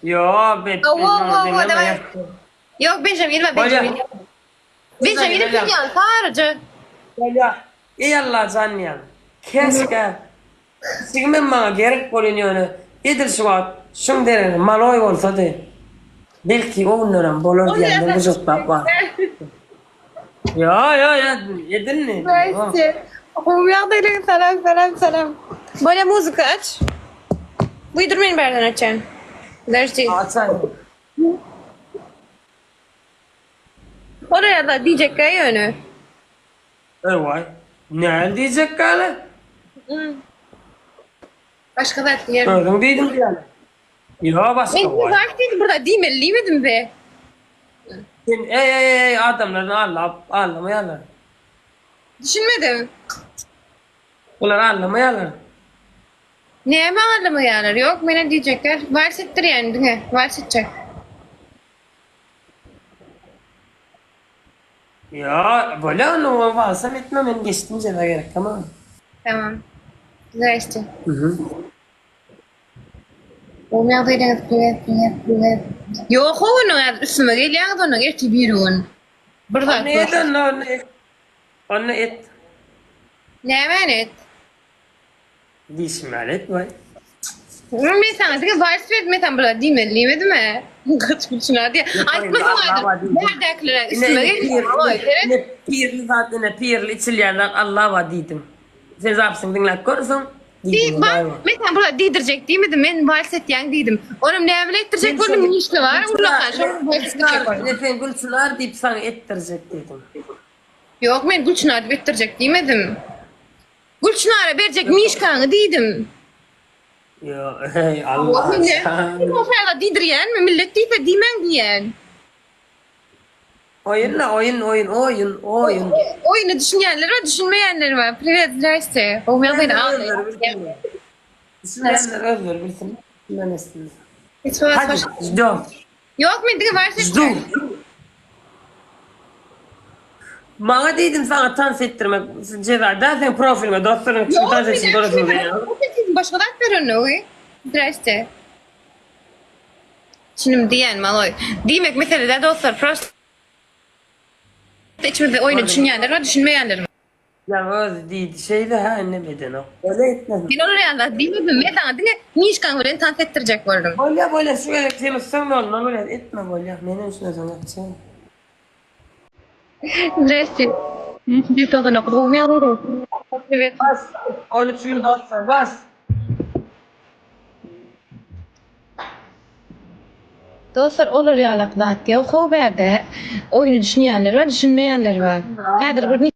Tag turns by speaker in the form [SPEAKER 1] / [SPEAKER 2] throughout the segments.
[SPEAKER 1] Ýok, bet.
[SPEAKER 2] Hawa, hawa, hawa, daway. Ýok, Benjamin bar,
[SPEAKER 1] Bolýa.
[SPEAKER 2] Benjamin. Benjamin bilýän, saryja.
[SPEAKER 1] Bolýa. Eý Allajan diýýän. Käşgä pişigimem maňa gerek bolýan ýöne edil şu wagt şuň deregine maloý bolsady. Belki o günlerem bolar diýýän gujaklap bar. Ýo ýo ýo edildi.
[SPEAKER 2] Zdrasте. Gowy ýagdaýlaryň salam salam salam. Bolýa muzyka aç. Buý dur men bärden açýan. Подожди.
[SPEAKER 1] Açaý.
[SPEAKER 2] Oraya da diýjekkä ýöne.
[SPEAKER 1] Ewaý. Näme diýjekkäle?
[SPEAKER 2] Başga zat diýerin.
[SPEAKER 1] Özüň diýdiň diýýäne. Ýo başga
[SPEAKER 2] Men
[SPEAKER 1] waý.
[SPEAKER 2] zat diýdim bir zat diýmeli diýmedim be.
[SPEAKER 1] Sen eý eý eý adamlaryny aldap aldamaýarlar.
[SPEAKER 2] Düşünmedim.
[SPEAKER 1] Bular aldamaýarlar.
[SPEAKER 2] Näme aldamaýarlar? Ýok menä diýjekler. Wals etdirýän diňe. Wals etjek.
[SPEAKER 1] Ýo bolýa onda o walsam etme men geçdim jeza gerek tamam.
[SPEAKER 2] Tamam. Zdrasте.
[SPEAKER 1] Mhm.
[SPEAKER 2] Gowy ýagdaýdaňyz priwet priwet priwet. Ýok how onuň häzir üstüme gelýäňiz onuň ertir birigün. Bir zat
[SPEAKER 1] Onda et onda onda et. Onda et.
[SPEAKER 2] Nämäni et?
[SPEAKER 1] Diýşim ýaly et waý.
[SPEAKER 2] Men saňa diňe wals berdim men saňa bir zat diýmeli diýmedim-ä. Gaç gülçünar diýýär. Aýtmasaň aýdyp bärdäkilere üstüme gelýär.
[SPEAKER 1] Ine pirli zat ine pirli içilýän zat Alla bar diýdim. Sen zapisiňi diňläp görseň
[SPEAKER 2] Diý, bak, men saňa bir zat diýdirjek diýmedim, men wals etýäň diýdim. Onam näme bilen etdirjek boldum, mişka bar, ullakan, şol wals etdirjek boldum.
[SPEAKER 1] Ine sen Gülçynar diýip saňa etdirjek diýdim.
[SPEAKER 2] Ýok, men Gülçynar diýip etdirjek diýmedim. Gülçynara berjek mişkaňy diýdim.
[SPEAKER 1] Ýok, eý, Allah.
[SPEAKER 2] Sen diýdirýänmi, millet diýse diýmäň diýýän.
[SPEAKER 1] Oýun la oýun oýun oýun oýun.
[SPEAKER 2] Oýuna düşünýänler bar, düşünmeýänler bar. Priwet, zdraste. Gowy ýagdaýda
[SPEAKER 1] Özleri bilsin. Düşünmeýänler özleri bilsin. Düşünen etsin.
[SPEAKER 2] Hadi,
[SPEAKER 1] ždem.
[SPEAKER 2] Ýok, men diňe wals
[SPEAKER 1] Ždu. Maňa diýdim saňa tans etdirmek jeza däl seň profiliňe dostlaryň üçin tans etsin göresiň gelýär.
[SPEAKER 2] Başga zat berenok. Zdraste. Çynym diýýän maloý. Diýmek mesele däl dostlar prosta içimizde oýna düşünýänler bar düşünmeýänler bar.
[SPEAKER 1] Ýa özi diýdi şeýle hä indem edenok. Bolýa etmesin.
[SPEAKER 2] Men olar ýaly zat diýmedim men saňa diňe Mişkaň bilen tans etdirjek boldum.
[SPEAKER 1] Bolýa bolýa şu gezek sen utsaň boldy bolýa etme bolýa menem şundan soň etjek.
[SPEAKER 2] Zdrasty. 199 gowy ýagdaýda. Priwet.
[SPEAKER 1] Bas 13 gün dostlar bas.
[SPEAKER 2] Dostlar olar ýalak zat ýok how bärde oýny düşünýänler bar düşünmeýänler bar. Häzir bir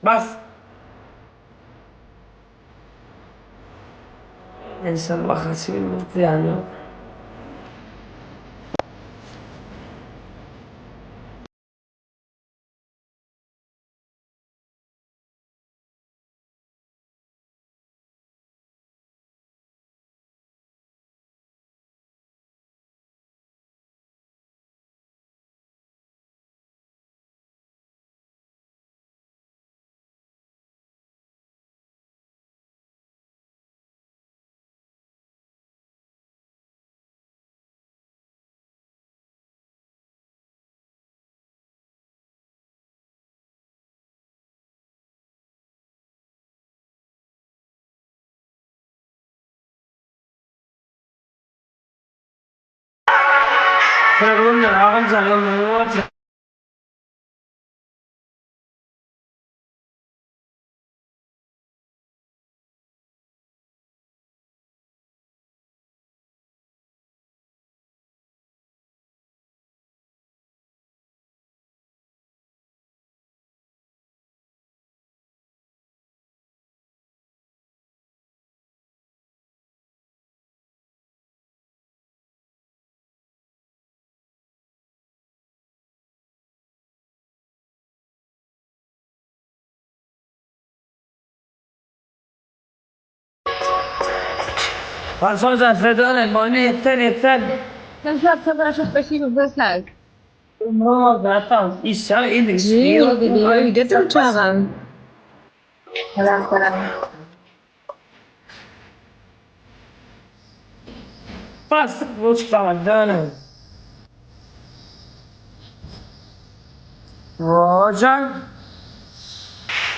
[SPEAKER 1] Bas. Enşallah haçy bilmez zyýany ýok. Sözümden agam jan ömrüň bolsun. Bolşoý sredone boýny ýetsen ýetsen. Ömrüň bolsun atam. Işjan iliň
[SPEAKER 2] Öýdedir çagam. Salam salam.
[SPEAKER 1] Bas, uç saňa döneýin. Rojan.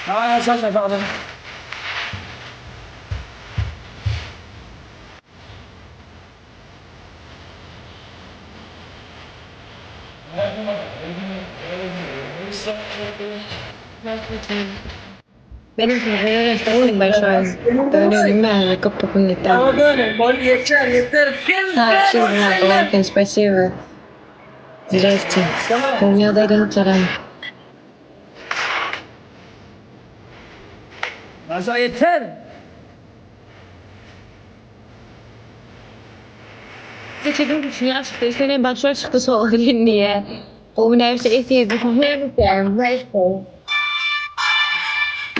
[SPEAKER 1] Daway aç aç aç. Saňa döneýin. Bol ýeter ýeter.
[SPEAKER 2] Спасибо. Здрасте.
[SPEAKER 1] Gaza ýeter.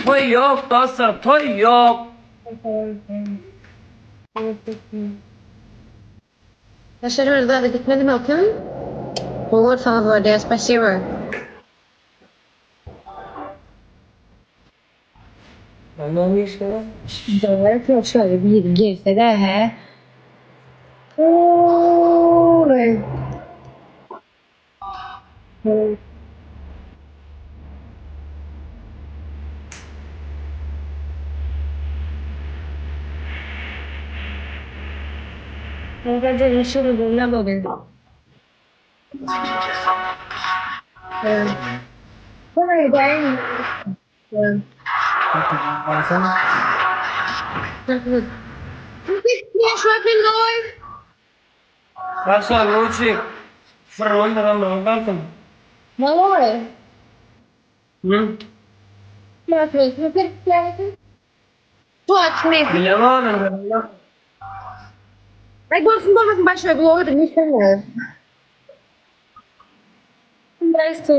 [SPEAKER 1] Toý ýok dostlar toý ýok.
[SPEAKER 2] Спасибо.
[SPEAKER 1] Näme işe?
[SPEAKER 2] Şöyle bir girse de he. Oley.
[SPEAKER 1] Başla Luçi. Fırın da ben
[SPEAKER 2] Malloy.
[SPEAKER 1] Hı?
[SPEAKER 2] Şu
[SPEAKER 1] Bilemem ben.
[SPEAKER 2] Ay bolsun bolmasın başlıyor. Bu olur. Ne istemiyorum. Здрасте.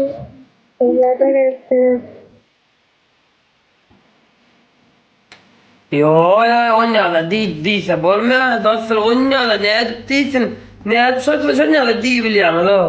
[SPEAKER 1] Yo yo onýala diý diýse bolmaýar dostlar onýala nädip diýsin. Nädip şoýsa şonýala diý bilýäňiz o.